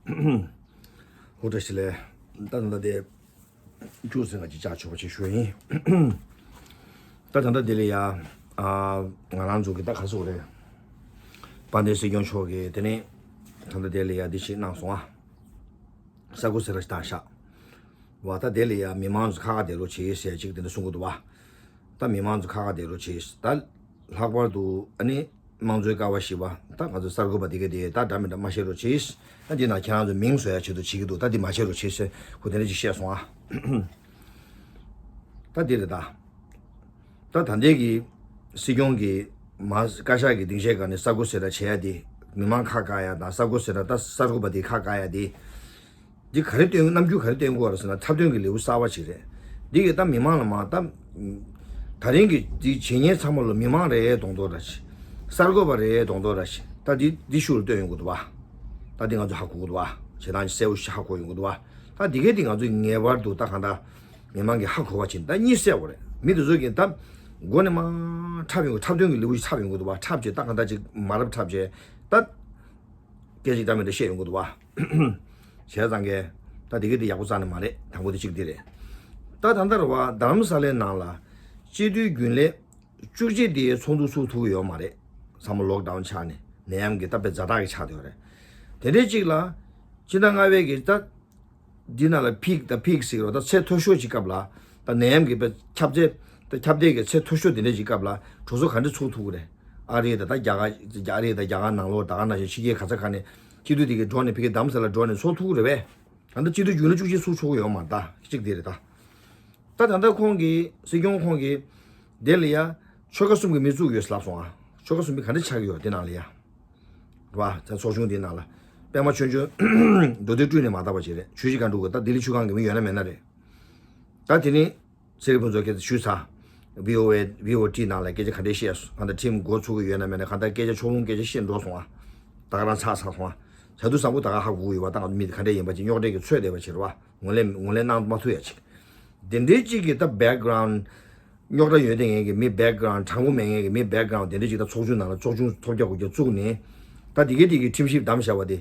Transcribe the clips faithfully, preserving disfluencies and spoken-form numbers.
ཧུ་བཀྲ་ཤིས་བདེ་ལེགས། ད་ད་ལྟ་དེ་བཅུ་ཟིན་ང་ཅིག་བཅར་ཆོག་པ་ཅིག་ཞུ་ཡིན། ད་ད་ལྟ་དེ་ལ་ཡ། ཨ། ང་རང་ཚོ་གི་ད་ག་ཟེར་དགོས་རེད། དཔལ་ལྡན་སྲིད་སྐྱོང་མཆོག་གིས་དེ་ནས་ད་ལྟ་དེ་ལ་ཡ་འདི་ཞིག་གནང་སོང་ཨ། ས་གོ་སེ་ར་ཞིག་བཏང་ཤག་བ། ད་དེ་ལ་ཡ་མི་མང་ཚོ་ཁ་ཁ་བསྡད་རོགས་བྱེད་ཟེར་ཅིག་དེ་འདྲ་གསུང་གི་འདུག་བ། ད་མི་མང་ཚོ་ཁ་ཁ་བསྡད་རོགས་བྱེད། ད་ལྷག་པར་དུ་ཨ་ནི་དམངས་གཙོའི་ཀ་བ་བཞི་པ་ད་ང་ཚོ་གསར་འགོད་པ་དེ་ག་དེ་ད་འདྲ་མི་འདྲ་མ་བཤད་རོགས་བྱེད། ད་འདི་ན་ཁྱེད་རང་ཚོ་མིང་བཟོ་ཡ་ཆེད་དུ་བྱེད་ཀྱི་འདུག་ད་འདི་མ་བྱེད་རོགས་བྱེད་ཟེར་ཁོ་དེ་འདྲ་ཅིག་བཤད་སོང་ཨ། ད་འདི་རེད་ད། ད་ད་ལྟའི་གི་སྲིད་སྐྱོང་གི་མ་བཀའ་ཤག་གི་སྡིངས་ཆའི་སྒང་ནས་ས་གོ་སེ་ར་བྱེད་ཡ་དེ། མི་མང་ཁ་བཀག་ཡ་དང་ས་གོ་སེ་ར་ད་གསར་འགོད་པ་དེ་ཁ་བཀག་ཡ་དེ། འདི་ག་རེ་སྟོན། རྣམ་འགྱུར་ག་རེ་སྟོན་དགོས་རེད་ཟེར་ན་འཁྲབ་སྟོན་གྱི་ལེའུ་གསར་པ་ཅིག་རེད། འདི་གི་ད་མི་མང་ལ་མ་ད། ད་རིང་གི་འདི་བྱེད་མཁན་ཚང་མ་ལ་མི་མང་རེད་མདོག་མདོག་ར་ཞིག་གསར་འགོད་པ་རེད་མདོག་མདོག་ར་ཞིག་ད་འདི་འདི་ཤུགས་ལ་སྟོན་ཡོང་གི་འདུག་བ། ད་འདི་ང་ཚོ་ཧ་གོ་གི་འདུག་བ། བྱེད་སྟངས་ཀྱི་གསལ་པོ་ཞིག་ཧ་གོ་ཡོང་གི་འདུག་བ། ད་འདི་གའི་འདི་ང་ཚོས་ངེས་པར་དུ་ད་གང་ལྟར་མི་མང་གི་ཧ་གོ་བ་བྱེད། ད་གཉིད་སད་དགོས་རེད། མི་དེ་ཚོ་གི་ད་མགོ་ནས་མ་འཁྲབ་ཡོང་གི། འཁྲབ་སྟོན་གྱི་ལེའུ་ཞིག་འཁྲབ་ཡོང་གི་འདུག་བ། འཁྲབ་བྱས་ད་གང་ལྟར་ཅིག་མ་རབས་འཁྲབ་བྱས་ད། སྐད་ཅིག་ད་མེད་དུ་བཤད་ཡོང་གི་འདུག་བ། བྱས་ཙང་གས་ད་དེ་གི་དེ་ཡག་པོ་རྩ་ནས་མ་རེད། དང་པོ་དེ་གཅིག་དེ་རེད། ད་ད་ལྟ་རེད་བ། རྡ་རམ་ས་ལའི་ནང་ལ་སྤྱི་འཐུས་རྒྱུན་ལས་བཅུ་གཅིག་དེའི་ཚོགས་འདུ་ཚུགས་ཐུབ་ཀྱི་ཡོད་མ་རེད། ཚང་མ་ལོག་ཌའུན་ཆགས་ནས་ནད་ཡམས་ཀྱི་ད་དཔེ་ཛ་དྲག་གི་ཆགས་བསྡད་ཡོད་རེད། དེ་འདྲའི་གཅིག་ལ་སྤྱི་ཟླ་ལྔ་པའི་གི་ད། འདི་ནང་ལ་ཕིག་དང་ཕིག་ཟེར་རོ། ད་ཚད་མཐོ་ཤོས་ཀྱི་སྐབས་ལ། ད་ནད་ཡམས་ཀྱི་དཔེ་ཁྱབ་ཚད། ད་ཁྱབ་གདལ་གྱི་ཚད་མཐོ་ཤོས་དེ་འདྲ་ཅིག་སྐབས་ལ་གྲོས་ཚོགས་ག་འདྲ་ཚུགས་ཐུབ་ཀྱི་རེད། ཨ་རི་དང་ད་རྒྱ་གར། ཨ་རི་དང་རྒྱ་གར་ནང་ལོགས་ད་ག་ནང་བཞིན་ཕྱི་རྒྱལ་ག་ས་ག་ནས་སྤྱི་འཐུས་དེ་གའི་འགྲོ་ནས་ཕ་གིར་རྡ་རམ་ས་ལ་འགྲོ་ནས་ཚོགས་ཐུབ་ཀྱི་རེད་པས། ད་ལྟ་སྤྱི་འཐུས་རྒྱུན་ལས་བཅུ་གཅིག་ཚུགས་ཆོག་གི་ཡོད་མ་རེད། ད་གཅིག་དེ་རེད་ད། ད་ད་ལྟ་ཁོང་གིས། སྲིད་སྐྱོང་ཁོང་གིས་དེ་ལ་ཡ་ཆོལ་ཁ་གསུམ་གྱི་མི་བཙུགས་ཡོད་ལབ་སོང་ཨ། ཆོལ་ཁ་གསུམ་མི་ག་འདྲ་ཆགས་ཀྱི་ཡོད་དེ་ནང་ལ་ཡ། རེད་བ། ད་ཚོགས་ཆུང་དེའི་ནང་ལ་པད་མ་ཆོས་འབྱོར། འགྲོ་དུས་སྤྲུལ་ནས་མ་བཏགས་པ་ཅིག་རེད། ཆོས་གཞིས་སྒང་དྲུག་གི་ད་ལྡི་ལི་ཆུ་སྒང་གི་མི་ཡོད་ན་མེད་ན་རེད། ད་དེ་ནི་ཚེ་རིང་ཕུན་ཚོགས་སྐད་ཆ་ཞུས་ཚར། བྷི་ཨོ་ཨེ། བྷི་ཨོ་ཊི་ནང་ལ་སྐད་ཆ་ག་འདྲས་བཤད་སོང་། ད་ལྟ་ཁྲིམས་འགོ་ཚུགས་ཀྱི་ཡོད་ན་མེད་ན། གང་ལྟར་སྐད་ཆ་ཕྱོགས་ལྷུང་སྐད་ཆ་བཤད་འགྲོ་སོང་ཨ། ད་ག་རང་ཚར་ཚར་སོང་ཨ། བྱ་དུས་བཟང་པོ་ད་ག་ཧ་གོ་གི་ཡོད་པ། ད་ང་ཚོ་མི་དེ་ག་འདྲས་ཡིན་པ་ཅིག་རྙོག་དྲ་གི་ཚོད་བསྡད་པ་ཅིག་རེད་བ། ངོས་ལེན་ངོས་ལེན་གནང་མ་ཐུབ་ཡ་ཅིག་དེ་འདྲའི་གཅིག་གི་ད་བེག་གྷ་རའུན་ཌི། རྙོག་དྲ་ཡོད་བསྡད་མཁན་གྱི་མི་བེག་གྷ་རའུན་ཌི། དྲང་པོ་མེད་མཁན་གྱི་མི་བེག་གྷ་རའུན་ཌི་དེ་འདྲ་ཅིག་ད་ཚོགས་ཆུང་ནང་ལ་ཚོགས་ཆུང་ཐོབ་རྒྱག་དགོས་རྒྱག་བཙུགས་ནས། ད་དེ་གའི་དེ་གའི་ཁྲིམས་ཞིབ་བདམས་བཞག་པ་དེ།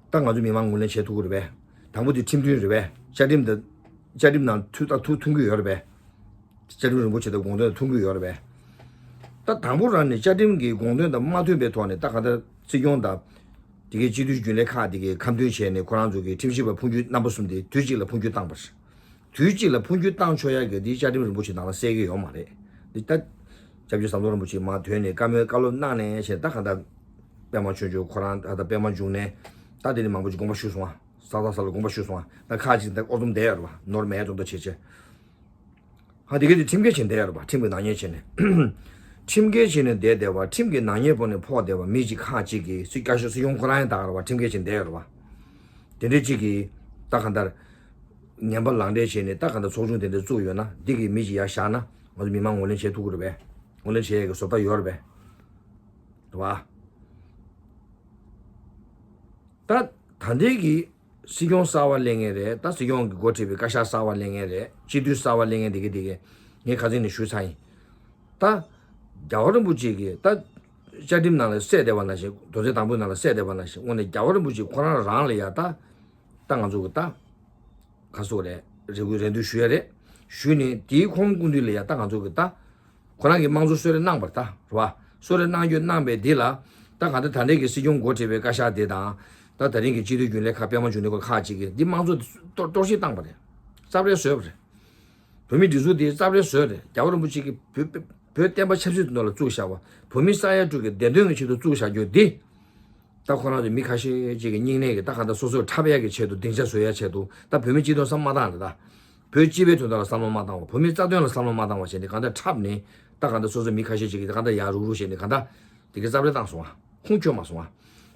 ད་ང་ཚོ་མི་མང་ངོས་ལེན་བྱེད་ཐུབ་ཀྱི་རེད་པས། དང་པོ་དེ་ཁྲིམས་མཐུན་རེད་པས། བཅའ་ཁྲིམས་དང་། བཅའ་ཁྲིམས་ནང་ཐུག་ད་ཐུག་མཐུན་གྱི་ཡོད་རེད་པས། བཅའ་ཁྲིམས་རིན་པོ་ཆེ་དང་དགོངས་དོན་མཐུན་གྱི་ཡོད་རེད་པས། ད་དང་པོ་རང་ནས་བཅའ་ཁྲིམས་ཀྱི་དགོངས་དོན་དང་མ་མཐུན་པའི་ཐོག་ནས། ད་ག་ད་སྲིད་སྐྱོང་དང་དེ་གའི་སྤྱི་འཐུས་རྒྱུན་ལས་ཁག་དེ་གའི་ཁ་མཐུན་བྱས་ནས་ཁོ་རང་ཚོ་གི་ཁྲིམས་ཞིབ་པ་འཕོ་འགྱུར། རྣམ་པ་གསུམ་དེ་དུས་གཅིག་ལ་འཕོ་འགྱུར་བཏང་པ་རེད། དུས་གཅིག་ལ་འཕོ་འགྱུར་བཏང་ཆོག་ཡ་གི་འདི་བཅའ་ཁྲིམས་རིན་པོ་ཆེ་ནང་ལ་གསལ་གྱི་ཡོད་མ་རེད། འདི་ད་སྐྱབས་རྗེ་ཟམ་གདོང་རིན་པོ་ཆེ་མར་ཐོན་ནས་བཀའ་མོལ་བཀའ་སློབ་གནང་ནས་བྱས། ད་ག་ད་པད་མ་ཆོས་འབྱོར་ཁོ་རང་། ད་ད་པད་མ་འབྱུང་གནས། ད་དེ་ནི་མང་པོ་ཅིག་དགོངས་པ་ཞུས་སོང་ཨ། ས་ད་ས་ལ་དགོངས་པ་ཞུས་སོང་ཨ། ད་ཁག་ཅིག་ད་ཨོ་ཙམ་བསྡད་ཡོད་རེད་བ། ནོར་མེད་དོན་དུ་བྱེད་བྱེད། ཧ། དེ་ག་དེ་ཁྲིམས་འགལ་བྱས་བསྡད་ཡོད་རེད་བ། ཁྲིམས་ཀྱི་ནག་ཉེས་བྱས་ནས། ཁྲིམས་འགལ་བྱས་ནས་བསྡད་བསྡད་བ། ཁྲིམས་ཀྱི་ནག་ཉེས་ཕོག་ནས་ཕོག་བསྡད་བ་མི་གཅིག་ཁག་ཅིག་གིས། སྲིད། བཀའ་ཤག་སྲིད་སྐྱོང་ཁོ་རང་ཡང་ད་ག་རེད་བ། ཁྲིམས་འགལ་བྱས་བསྡད་ཡོད་རེད་བ། དེ་འདྲའི་གཅིག་གིས་ད་ག་འདར་ངན་པ་ལག་འབྲེལ་བྱས་ནས་ད་ག་འདར་ཚོགས་ཆུང་དེ་འདྲ་བཙུགས་ཡོད་ན། འདི་གི་མི་གཅིག་ཡར་བཞག་ན་ང་ཚོ་མི་མང་ངོས་ལེན་བྱེད་ཐུབ་ཀྱི་རེད་པས། ངོས་ལེན་བྱེད་ཡས་ཀྱི་བཟོ་ལྟ་ཡོད་རེད་པས། རེད་བ། ད་ད་ལྟའི་གི་སྲིད་སྐྱོང་གསར་པ་སླེབས་མཁན་རེད། ད་སྲིད་སྐྱོང་གི་འགོ་ཁྲིད་པའི་བཀའ་ཤག་གསར་པ་སླེབས་མཁན་རེད། སྤྱི་འཐུས་གསར་པ་སླེབས་མཁན་དེ་ག་དེ་ག་ངས་ཁ་སང་ནས་ཞུས་ཚར་ཡིན། ད་རྒྱལ་བ་རིན་པོ་ཆེ་གིས་ད་བཅའ་ཁྲིམས་ནང་ལ་གསལ་བསྡད་པ་ནང་བཞིན། དོན་ཚན་དང་པོའི་ནང་ལ་གསལ་བསྡད་པ་ནང་བཞིན། དངོས་གནས་རྒྱལ་བ་རིན་པོ་ཆེ་ཁོ་རང་རང་ལ་ཡ་ད། ད་ང་ཚོ་གི་ད་ག་སོགས་རེད། རེ་སྐུལ་རེ་འདུན་ཞུ་ཡ་རེད། ཞུས་ནས་དེའི་ཁོང་སྐུ་མདུན་ལ་ཡ་ད་ང་ཚོ་གི་ད། ཁོ་རང་གིས་དམངས་གཙོ་གསོལ་རས་གནང་བར་ད། རེད་བ། གསོལ་རས་གནང་རྒྱུ་གནང་བའི་འདི་ལ། ད་ག་ད་ད་ལྟའི་གི་སྲིད་སྐྱོང་འགོ་ཁྲིད་པའི་བཀའ་ཤག་དེ་དང་། ད་ད་རིང་གི་སྤྱི་འཐུས་རྒྱུན་ལས་ཁག་པད་མ་འབྱུང་གནས་སྐོར་ཁག་ཅིག་གིས་འདི་དམངས་གཙོ་གཏོར་གཏོར་བཤིག་བཏང་བ་རེད། རྩབ་རལ་བཟོས་པ་རེད། བོད་མིའི་སྒྲིག་འཛུགས་དེ་རྩབ་རལ་བཟོས་རེད། རྒྱལ་བ་རིན་པོ་ཆེ་གིས་བོད་བོད་བསྟན་པ་ཆབ་སྲིད་དུ་ནང་ལ་བཙུགས་བཞག་པ། བོད་མི་ས་ཡ་དྲུག་གི་བདེན་དོན་གྱི་ཆེད་དུ་བཙུགས་བཞག་རྒྱུ་འདི། ད་ཁོ་རང་ཚོ་མི་ཁ་ཤས་ཅིག་གི་སྙིང་ནད་ཀྱི་ད་ག་ད་སོ་སོར་འཁྲབ་ཡག་གི་ཆེད་དུ། སྡིངས་ཆ་བཟོ་ཡག་ཆེད་དུ། ད་བོད་མི་སྤྱི་དོན་བསམ་མ་བཏང་རེད་ད། བོད་སྤྱི་པའི་དོན་དག་ལ་བསམ་བློ་མ་བཏང་བ། བོད་མིའི་རྩ་དོན་ལ་བསམ་བློ་མ་བཏང་བ་བྱས་ནས་གང་ལྟར་འཁྲབ་ནས། ད་གང་ལྟར་སོ་སོ་མི་ཁ་ཤས་ཅིག་གིས་ད་གང་ལྟར་ཡར་རུག་རུག་བྱས་ནས་གང་ལྟར་དེ་གའི་རྩབ་རལ་བཏང་སོང་བ། ཁུངས་འཁྱོལ་མ་སོང་བ།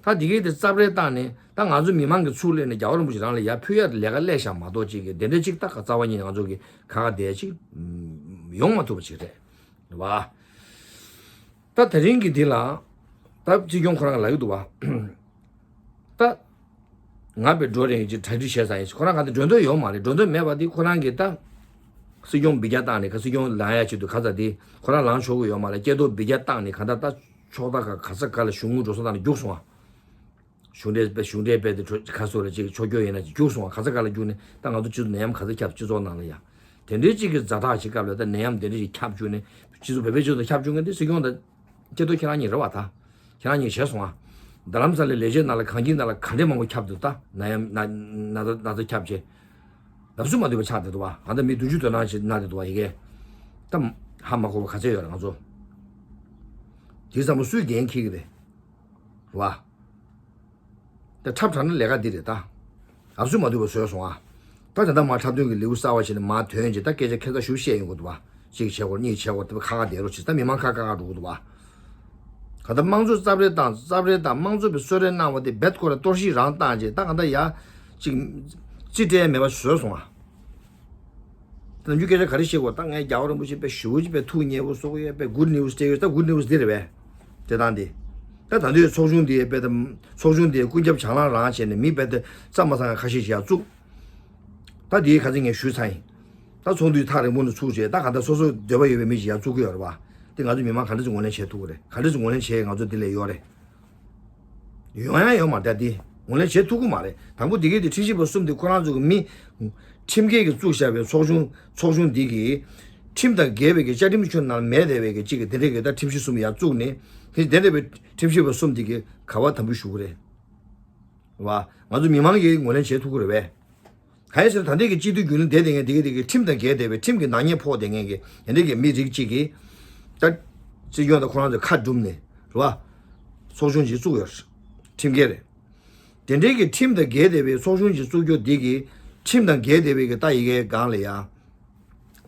ད་དེ་གའི་དེ་རྩབ་རལ་བཏང་ནས། ད་ང་ཚོ་མི་མང་གི་ཚུར་སླེབས་ནས་རྒྱལ་བ་རིན་པོ་ཆེ་རང་ལ་ཡར་ཕུལ་ཡག་ལས་ཀ་སླེབས་བཞག་མ་གཏོགས། ཅིག་གི་དེ་འདྲ་ཅིག་ད་ག་རྩ་བ་ཉིད་ནས་ང་ཚོ་གི་ཁ་ཁ་བསྡད་ཅིག་ཡོང་མ་ཐུབ་པ་ཅིག་རེད། རེད་བ། ད་དེ་རིང་གི་འདི་ལ་ད་སྲིད་སྐྱོང་ཁོ་རང་ལབ་ཀྱི་འདུག་བ། ད་ང་དཔེ་འགྲོ་རེད་ཅེས་གྲ་སྒྲིག་བྱས་ཚར་ཡིན། ཁོ་རང་ག་དེ་འགྲོ་འདོད་ཡོད་མ་རེད། འགྲོ་འདོད་མེད་པ་འདི་ཁོ་རང་གིས་ད་སྲིད་སྐྱོང་འབུད་རྒྱག་བཏང་ནས། ཁ་སྲིད་སྐྱོང་ལངས་ཡ་ཆེད་དུ་ག་ཚ་དེ་ཁོ་རང་ལངས་ཆོག་གི་ཡོད་མ་རེད། སྐྱེ་སྟོབས་འབུད་རྒྱག་བཏང་ནས་ག་ད་ད་ཕྱོགས་མཐའ་ག་ག་ས་ག་ལ་གཞུང་དངུལ་འགྲོ་སོང་བཏང་ནས་རྒྱུགས་སོང་བ། གཞུང་འབྲེལ་སྦས་གཞུང་འབྲེལ་སྦས་དེ་གྲོས་ཁ་སོ་རེ་ཅིག་ཕྱོགས་སྐྱོད་ཡིན་ན་ཅིག་རྒྱུགས་སོང་བ། ག་ས་ག་ལ་རྒྱུགས་ནས་ད་ང་ཚོ་སྤྱི་ཚོགས་ནད་ཡམས་ག་ས་ཁྱབ་སྤྱི་ཚོགས་ནང་ལ་ཡ་དེ་འདྲའི་ཅིག་གི་ཛ་དྲག་ཅིག་སྐབས་ལ་ད་ནད་ཡམས་དེ་འདྲ་ཞིག་ཁྱབ་བཅུག་ནས་སྤྱི་ཚོགས་བོད་པའི་སྤྱི་ཚོགས་ཁྱབ་བཅུག་མཁན་དེ་སྲིད་སྐྱོང་དང་སྐྱེ་སྟོབས་ཁྱེད་རང་གཉིས་རེད་བ། ད་ཁྱེད་རང་གཉིས་བྱས་སོང་ཨ། རྡ་རམ་ས་ལའི་ལས་བྱེད་ནང་ལ་གངས་སྐྱིད་ནང་ལ་ག་འདྲའི་མང་པོ་ཁྱབ་འདུག་ད་ནད་ཡམས་ན་ན་ཚ་ན་ཚ་ཁྱབ་བྱས་ལབ་སུ་མ་འདུག་པ་ཆགས་བསྡད་འདུག་བ། ཨ་ད་མི་བདུན་ཅུ་དོན་གྲངས་ཅིག་ན་བསྡད་འདུག་བ། ཡི་གེ་ད་ཧ་མ་གོ་བ་ག་ཚད་ཡོད་རེད་ང་ཚོ། དེ་ཚང་མ་སུས་འགན་འཁྱེར་གི་རེད་བ། ད་འཁྲབ་དྲགས་ན་ལས་ཀ་འདི་རེད་ད། ལབ་སུ་མ་འདུག་པ་བཟོས་སོང་ཨ། ད་ད་ལྟ་མ་འཁྲབ་སྟོན་གྱི་ལེའུ་གསར་བ་བྱས་ནས་མ་ཐོན་རྗེས་ད་སྐད་ཆ་ཁེ་ཚ་ཞུ་བཤད་ཡོང་གི་འདུག་བ། གཅིག་བྱས་སྐོར་གཉིས་བྱས་སྐོར་ད་ཁ་ཁ་བསྡད་རོགས་བྱེད། ད་མི་མང་ཁ་ཁ་ཁ་འགྲོ་གི་འདུག་བ། ག་ད་དམངས་གཙོ་རྩབ་རལ་བཏང་རྩབ་རལ་བཏང་དམངས་གཙོ་བའི་གསོལ་རས་གནང་བ་དེ་རྦད་ཁོ་ར་གཏོར་བཤིག་རང་བཏང་རྗེས་ད་ག་ད་ཡ་གཅིག་རྩིས་སྤྲད་མེད་པ་བཟོས་སོང་ཨ། ནམ་རྒྱུན་སྐད་ཆ་ག་རེ་བཤད་དགོས། ད་ངས་རྒྱལ་བ་རིན་པོ་ཆེ་དཔེ་ཞེ་པོ་ཅིག་དཔེ་ཐུགས་མཉེས་པོ་བཟོ་གི་ཡོད། དཔེ་good news སྤྲད་ཡོད། ད་good news འདི་རེད་པས། དེ་དང་འདི། ད་ད་དུང་ཚོགས་ཆུང་འདི་དཔེ་ད་ཚོགས་ཆུང་འདི་ཀུན་ཁྱབ་བྱང་ལམ་རང་བྱས་ནས་མི་དཔེ་ད་རྩ་མ་ཚང་ཁ་ཤས་ཤིག་ཡར་བཙུགས། ད་འདིའི་ཁ་ཚིག་ངས་ཞུས་ཚར་ཡིན། ད་ཚོགས་འདུའི་ཐག་རིང་པོ་ནས་ཚུགས་རྗེས་ད་ག་ད་སོ་སོ་འདོད་པ་ཡོད་པའི་མི་ཞིག་ཡར་བཙུགས་ཀྱི་ཡོད་རེད་པ། དེ་ང་ཚོ་མི་མང་ག་འདྲ་ཅིག་ངོས་ལེན་བྱེད་ཐུབ་ཀྱི་རེད། ག་འདྲ་ཅིག་ངོས་ལེན་བྱེད་ང་ཚོ་འདི་ལས་ཡོད་རེད། ཡོང་ཡ་ཡོད་མ་རེད། ད་འདི་ངོས་ལེན་བྱེད་ཐུབ་ཀྱི་མ་རེད། དང་པོ་འདི་གའི་དེ་ཁྲིམས་ཞིབ་པ་གསུམ་དེ་ཁོ་རང་ཚོ་གི་མི་ཁྲིམས་འགལ་གྱི་བཙུགས་བཞག་པའི་ཚོགས་ཆུང་ཚོགས་ཆུང་འདི་གིས་ཁྲིམས་དང་འགལ་བའི་གི་བཅའ་ཁྲིམས་ཁྱོན་ནང་མེད་བསྡད་པའི་གི་གཅིག་གི་དེ་འདྲའི་གི་ད་ཁྲིམས་ཞིབ་གསུམ་ཡར་བཙུགས་ནས་དེ་དེ་འདྲ་བའི་ཁྲིམས་ཞིབ་པ་གསུམ་འདི་གིས་ག་བ་དམ་འབུལ་ཞུ་གི་རེད། རེད་བ། ང་ཚོ་མི་མང་གིས་ངོས་ལེན་བྱེད་ཐུབ་ཀྱི་རེད་པས། གང་ཡིན་ཟེར་ན་ད་ལྟའི་གི་སྤྱི་འཐུས་རྒྱུན་ལས་དེ་དེ་ངས་དེ་གི་དེ་གི་ཁྲིམས་དང་འགལ་བསྡད་པའི་ཁྲིམས་ཀྱི་ནག་ཉེས་ཕོག་བསྡད་མཁན་གྱི་དེ་འདྲའི་གི་མི་རིགས་གཅིག་གིས་ད་སྲིད་སྐྱོང་དང་ཁོ་རང་ཚོའི་ཁ་བསྒྲུབས་ནས་རེད་བ། ཚོགས་ཆུང་ཅིག་བཙུགས་ཡོད་རེད། ཁྲིམས་འགལ་རེད། དེ་འདྲའི་གི་ཁྲིམས་དང་འགལ་བསྡད་པའི་ཚོགས་ཆུང་ཅིག་བཙུགས་རྒྱུ་འདི་གི་ཁྲིམས་དང་འགལ་བསྡད་པའི་གི་ད་ཡི་གེ་སྒང་ལ་ཡ།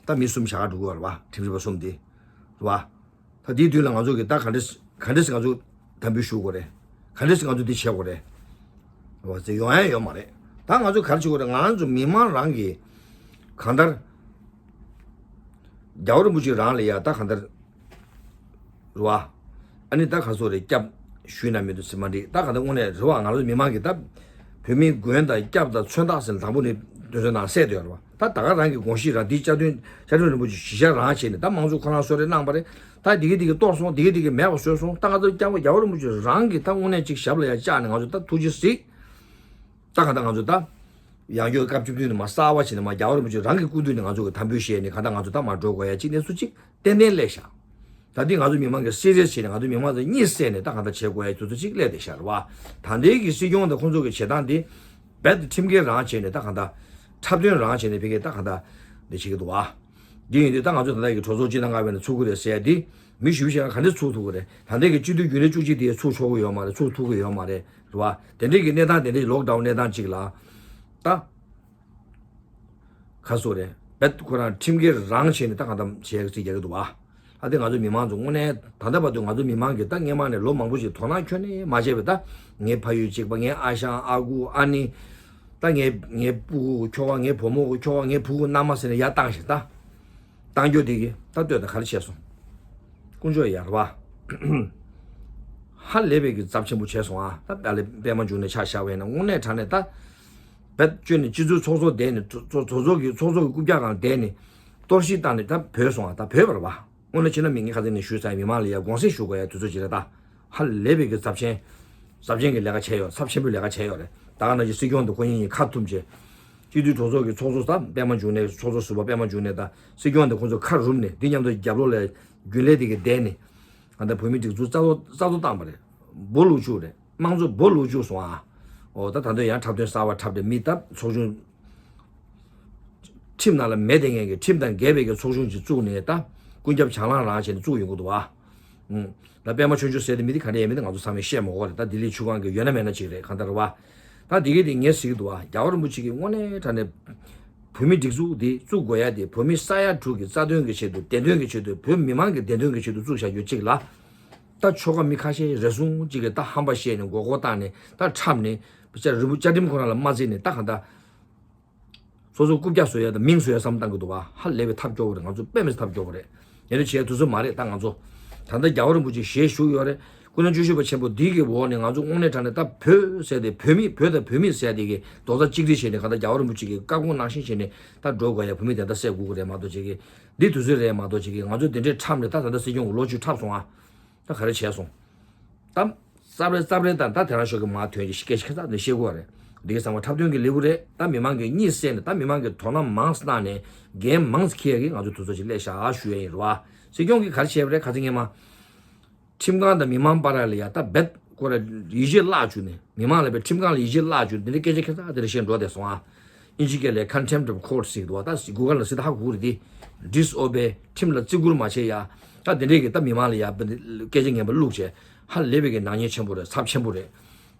ད་མི་གསུམ་བཞག་འགྲོ་གི་ཡོད་རེད་བ། ཁྲིམས་ཞིབ་པ་གསུམ་འདི་རེད་བ། ད་དེའི་མདུན་ལ་ང་ཚོ་གི་ད་ག་འདྲས་ག་འདྲས་ང་ཚོ་དམ་འབུལ་ཞུ་དགོས་རེད། ག་འདྲས་ང་ཚོ་འདི་བྱེད་དགོས་རེད། འོ་ཙེ་ཡོང་ཡ་ཡོད་མ་རེད། ད་ང་ཚོ་ག་རེ་བྱེད་དགོས་རེད། ང་ཚོ་མི་མང་རང་གི་གང་ལྟར་རྒྱལ་བ་རིན་པོ་ཆེ་རང་ལ་ཡ་ད་གང་ལྟར་རེད་བ། ཨ་ནི་ད་ག་ཚོད་རེད་སྐྱབས་ཞུས་ན་མི་འདུག་ཟེར་མ་འགྲིག་ད་གང་ལྟར་དངོས་གནས་རེད་བ། ང་ཚོ་མི་མང་གི་ད་བོད་མིའི་མགོན་དང་སྐྱབས་དང་མཚོན་རྟགས་ཟེར་ན་དང་པོ་ནས་དོན་ཚན་ནང་གསལ་དུ་ཡོད་རེད་བ། ད་ད་ག་རང་གི་དགོངས་གཞི་རང་འདི་བཅའ་དོན་བཅའ་ཁྲིམས་རིན་པོ་ཆེ་གཞི་བཞག་རང་བྱས་ནས་ད་དམངས་གཙོ་ཁོ་རང་གསོལ་རས་གནང་པ་རེད། ད་འདི་གི་འདི་གི་གཏོར་སོང་། འདི་གི་འདི་གི་མེད་པ་བཟོས་སོང་། ད་ང་ཚོ་སྐྱབས་རྒྱལ་བ་རིན་པོ་ཆེ་རང་གིས་ད་དངོས་གནས་ཅིག་ཞབས་ལ་ཡར་བཅགས་ནས་ང་ཚོ་ད་ཐུགས་རྗེ་གཟིགས། ད་ག་ད་ང་ཚོ་ད་ཡང་བསྐྱར་སྐབས་བཅུ་བདུན་ནས་མ་གསར་བ་བྱས་ནས་མ་རྒྱལ་བ་རིན་པོ་ཆེ་རང་གི་སྐུ་མདུན་ནས་ང་ཚོ་གི་དམ་འབུལ་བཞེས་ནས་ག་ད་ང་ཚོ་ད་མ་འགྲོ་དགོས་ཡ་ཅིག་གནས་ཚུལ་ཅིག་ཏན་ཏན་སླེབས་ཤག་ད་འདི་ང་ཚོ་མི་མང་གི་སི་རི་ཡས་བྱས་ནས་ང་ཚོ་མི་མང་ཚོ་གཉིད་སད་ནས་ད་ག་ད་བྱེད་དགོས་ཡ་དུས་ཚོད་ཅིག་སླེབས་བསྡད་ཤག་རེད་བ། ད་ལྟའི་གི་སྲིད་སྐྱོང་དང་ཁོང་ཚོ་གི་བྱེད་སྟངས་འདི་རྦད་དེ་ཁྲིམས་འགལ་རང་བྱས་ནས་ད་ག་ད་འཁྲབ་སྟོན་རང་བྱས་ནས་ཕ་གི་ད་ག་ད་འདི་བྱེད་ཀྱི་འདུག་བ། འདི་ཡིན་དུས་ད་ང་ཚོ་ད་ལྟ་གི་གྲོས་ཚོགས་སྤྱི་ཟླ་ལྔ་པའི་ནང་ཚུགས་ཀྱི་རེད་ཟེར་ཡ་འདི་མི་ཞུ་ཞེ་ག་འདྲས་ཚུགས་ཐུབ་ཀྱི་རེད། ད་ལྟའི་གི་སྤྱི་འཐུས་རྒྱུན་ལས་བཅུ་གཅིག་དེ་ཚུགས་ཆོག་གི་ཡོད་མ་རེད། ཚུགས་ཐུབ་ཀྱི་ཡོད་མ་རེད། རེད་བ། དེ་འདྲའི་གི་གནས་སྟངས་དེ་འདྲའི་ལོག་ཌའུན་གནས་སྟངས་གཅིག་ལ་ད་ག་སོ་རེད། རྦད་ཁོ་རང་ཁྲིམས་འགལ་རང་བྱས་ནས་ད་ག་ད་བྱས་ཀྱི་ཚིག་རྒྱག་གི་འདུག་བ། ཨ་དེ་ང་ཚོ་མི་མང་ཚོ་དངོས་གནས་ད་ལྟ་བར་དུ་ང་ཚོ་མི་མང་གིས་ད་སྔས་མ་ནས་ལོ་མང་པོ་ཞིག་དོ་སྣང་ཁྱོན་ནས་མ་བྱས་པའི་ད་ངའི་ཕ་ཡུལ་གཅིག་པ་ངའི་ཨ་ཞང་ཨ་ཁུ་ཨ་ནེ། ད་ངའི་ངའི་སྤུ་གུ་ཁྱོ་ག་ངའི་བུ་མོ་གི་ཁྱོ་ག་ངའི་བུ་གུ་མནའ་མ་ཟེར་ནས་ཡར་བཏང་ཞིག་ད། བཏང་རྒྱུ་དེ་གི་ད་ལྟོས་ད་ག་རེ་བྱས་སོང་། དཀོན་མཆོག་ཡར་བ། ཧ་ལས་པའི་གི་ཚབས་ཆེན་པོ་བྱས་སོང་ཨ། ད་ཨ་ལེ་པད་མ་འབྱུང་གནས་ཆ་བཞག་པ་ཡིན་ན་དངོས་གནས་དྲང་གནས་ད། བེད་སྤྱོད་ནས་སྤྱི་ཚོགས་ཚོགས་གཙོ་བསྡད་ནས་གྲོས་ཚོགས་ཚོགས་ཚོགས་ཀྱི་ཚོགས་གཙོ་གི་རྐུབ་བཀྱག་སྒང་བསྡད་ནས་གཏོར་བཤིག་བཏང་ནས་ད་བོས་སོང་ཨ། ད་བོས་པ་རེད་བ། དངོས་གནས་བྱས་ན་མི་ངས་ཁ་སང་ནས་ཞུས་ཚར་མི་མང་ལ་ཡ་དགོངས་སེལ་ཞུ་དགོས་ཡ་དུས་ཚོད་ཅིག་རེད་ད། ཧ་ལས་པའི་གི་ཚབས་ཆེན། ཚབས་ཆེན་གྱི་ལས་ཀ་བྱས་ཡོད། ཚབས་ཆེན་པོའི་ལས་ཀ་བྱས་ཡོད་རེད། ད་ག་ནང་བཞིན་སྲིད་སྐྱོང་དང་ཁོ་གཉིས་གཉིས་ཁ་ཐུམ་བྱས། སྤྱི་འཐུས་གྲོས་ཚོགས་ཀྱི་ཚོགས་གཙོ་ཟམ་པད་མ་འབྱུང་གནས་ཚོགས་གཙོ་ཟུར་པ་པད་མ་འབྱུང་གནས་དང་སྲིད་སྐྱོང་དང་ཁོ་ཚོ་ཁ་རུབ་ནས་འདི་མཉམ་དུ་རྒྱབ་ལོགས་ལ་རྒྱུན་ལས་དེ་གི་བསྡད་ནས། ང་ད་བོད་མི་སྒྲིག་འཛུགས་རྩ་གཏོར་རྩ་གཏོར་བཏང་པ་རེད། སྦོ་ལུག་བཅུག་རེད། དམངས་གཙོ་སྦོ་ལུག་བཅུག་སོང་ཨ། འོ་ད་ད་འདོད་ཡང་འཁྲབ་སྟོན་གསར་བ་འཁྲབ་སྟེ་མི་ད་ཚོགས་ཆུང་། ཁྲིམས་ནང་ལ་མེད་དེ་ངན་གྱི་ཁྲིམས་དང་འགལ་བའི་གི་ཚོགས་ཆུང་ཅིག་བཙུགས་ནས་ད་ཀུན་ཁྱབ་བྱང་ལམ་རང་བྱས་ནས་བཙུགས་ཡོང་གི་འདུག་བ། ཨུམ། ད་པད་མ་ཆོས་འབྱོར་ཟེར་དེ་མི་དེ་ག་འདྲ་ཡིན་མིན་དེ་ང་ཚོ་ཚང་མས་ཤེས་མ་དགོས་རེད། ད་ལྡི་ལི་ཆུ་སྒང་གི་ཡོད་ན་མེད་ན་ཅིག་རེད་གང་ལྟར་བ། ད་དེ་གི་དེ་ངས་ཟེར་གི་འདུག་བ། རྒྱལ་བ་རིན་པོ་ཆེ་གིས་དངོས་གནས་དྲང་གནས་བོད་མི་སྒྲིག་འཛུགས་འདི་བཙུགས་དགོས་ཡ་དེ་བོད་མི་ས་ཡ་དྲུག་གི་རྩ་དོན་གྱི་ཆེད་དུ་བདེན་དོན་གྱི་ཆེད་དུ་བོད་མི་མང་གི་བདེན་དོན་གྱི་ཆེད་དུ་བཙུགས་བཞག་རྒྱུ་གཅིག་ལ། ད་ཆོལ་ཁ་མི་ཁ་ཤས་རེ་ཟུང་གཅིག་གིས་ད་ཧམ་པ་བཤད་ནས་མགོ་སྐོར་བཏང་ནས་ད་འཁྲབ་ནས་བཅའ་རིན་པོ་བཅའ་ཁྲིམས་ཁོ་རང་ལ་མ་བརྩིས་ནས་ད་གང་ལྟར། སོ་སོ་རྐུབ་བཀྱག་བཟོ་ཡ་དང་མིང་བཟོ་ཡ་བསམ་བཏང་གི་འདུག་བ། ཧ་ལས་པའི་ཐབས་སྐྱོ་བོ་རེད། ང་ཚོ་དཔེ་མི་སྲིད་ཐབས་སྐྱོ་བོ་རེད། ཡིན་ནའི་བྱས་དུས་ཚོད་མ་རེད་ད་ང་ཚོ། ད་ལྟ་རྒྱལ་བ་རིན་པོ་ཆེ་ཞལ་བཞུགས་ཡོད་རེད། སྐུ་ན་བཅུ་བཞི་པ་ཆེན་པོ་འདི་གི་འོག་ནས་ང་ཚོ་དངོས་གནས་དྲང་གནས་ད་བོད་ཟེར་ཏེ་བོད་མི་བོད་དང་བོད་མི་ཟེར་ཏེ་གི་རྡོག་རྩ་གཅིག་སྒྲིལ་བྱས་ནས་གང་ལྟར་རྒྱལ་བ་རིན་པོ་ཆེ་གི་བཀའ་དགོངས་ནང་བཞིན་བྱས་ནས་ད་འགྲོ་དགོས་ཡ། བོད་མི་དེ་ད་བསད་དགོས་ཀྱི་རེད་མ་གཏོགས་བྱེད་ཀྱི་འདི་དུས་ཚོད་རེད་མ་གཏོགས་བྱེད་ཀྱི་ང་ཚོ་དེ་འདྲའི་འཁྲབ་ནས་ད་ད་ལྟ་སྲིད་སྐྱོང་གི་ལོ་བཅུ་འཁྲབ་སོང་ཨ། ད་ག་རེ་བྱས་སོང་། ད། རྩབ་རེད་རྩབ་རེད་དང་ད་དེ་རང་ཤོག་གི་མ་ཐོན་གྱི་སྐད་ཆ་ཁ་ཚ་དེ་བཤད་དགོས་པ་རེད། འདི་གི་ཚང་མ་འཁྲབ་སྟོན་གྱི་ལེའུ་རེད། ད་མི་མང་གི་གཉིད་སད་ནས་ད་མི་མང་གི་དོ་སྣང་མང་ཙམ་བཏང་ནས་འགན་མང་ཙམ་འཁྱེར་ཡ་གི་ང་ཚོ་དུས་ཚོད་ཅིག་སླེབས་ཤག་ཞུ་ཡ་ཡིན་རེད་བ། སྲིད་སྐྱོང་གིས་ག་རེ་བྱས་པ་རེད། ཁ་སང་ཉིན་མ། ཁྲིམས་ཁང་དང་མི་མང་བར་ལ་ཡ་ད་རྦད་ཁོ་ར་ཡིད་ཆེས་བརླག་བཅུག་ནས་མི་མང་ལ་བས་ཁྲིམས་ཁང་ལ་ཡིད་ཆེས་བརླག་བཅུག་འདི་འདྲའི་སྐད་ཆ་ཁ་ཚ་དེ་འདྲ་བཤད་འགྲོ་བསྡད་སོང་ཨ། ཨིན་ཇི་སྐད་ལ་contempt of court ཟེར་གི་འདུག་བ། ད་གུ་གལ་ལ་ཟེར་ད་ཧ་གོ་གི་རེད་དེ། disobey ཁྲིམས་ལ་བརྩི་བཀུར་མ་བྱས་ཡ། ད་དེ་འདྲས་ཀྱི་ད་མི་མང་ལ་ཡ་སྐད་ཆ་ངན་པ་བླུགས་བྱས་ཧ་ལས་པའི་གི་ནག་ཉེས་ཆེན་པོ་རེད། ཚབས་ཆེན་པོ་རེད།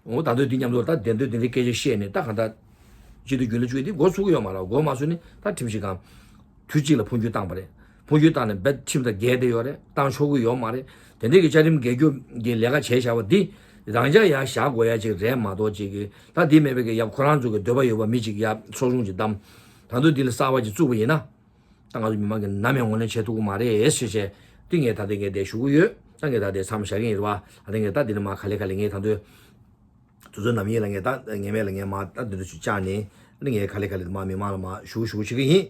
འོ་ད་དུང་དེ་མཉམ་དུ་ད་བདེན་དོན་དེ་འདྲའི་སྐད་ཆ་བཤད་ནས་ད་གང་ལྟར་སྤྱི་འཐུས་རྒྱུན་ལས་བཅུ་དེ་འགོ་ཚུགས་ཀྱི་ཡོད་མ་རེད། འགོ་མ་ཚུགས་ནས་ད་ཁྲིམས་ཞིབ་ཁང་དུས་གཅིག་ལ་འཕོ་འགྱུར་བཏང་པ་རེད། འཕོ་འགྱུར་བཏང་ནས་རྦད་ཁྲིམས་དང་འགལ་བསྡད་ཡོད་རེད། བཏང་ཆོག་གི་ཡོད་མ་རེད། དེ་འདྲས་ཀྱི་བཅའ་ཁྲིམས་འགལ་རྒྱུ་གི་ལས་ཀ་བྱས་བཞག་པ་འདི་རང་འཇགས་ཡར་བཞག་དགོས་ཡ་ཅིག་རེད་མ་གཏོགས་ཅིག་གི་ད་འདི་མེད་པའི་གི་ཡ་ཁོ་རང་ཚོ་གི་འདོད་པ་ཡོད་པ་མི་ཅིག་ཡ་ཚོགས་ཆུང་ཅིག་བདམས། ད་དུང་འདི་ལ་གསར་པ་ཅིག་བཙུགས་པ་ཡིན་ན། ད་ང་ཚོ་མི་མང་གིས་ནམ་ཡང་ངོས་ལེན་བྱེད་ཐུབ་ཀྱི་མ་རེད་ཟེར་བྱས། དེ་ངས་ད་ལྟ་ངས་དེ་ཞུ་གི་ཡོད། ད་ངས་ད་ལྟ་མཚམས་བཞག་གི་ཡིན་རེད་བ། ད་ལྟ་ངས་ད་འདི་ནས་མ་ག་ལེ་ག་ལེ་ངས་ད་དུང་དུས་ཚོད་ནམ་ཡིན་ལ་ངས་ད་ངས་མེད་ལ་ངས་མ་ད་འདི་འདྲ་ཞིག་བཅར་ནས་ཨ་ནི་ངས་ག་ལེ་ག་ལེ་མ་མི་མང་ལ་མ་ཞུ་ཞུ་བྱེད་ཀྱི་ཡིན།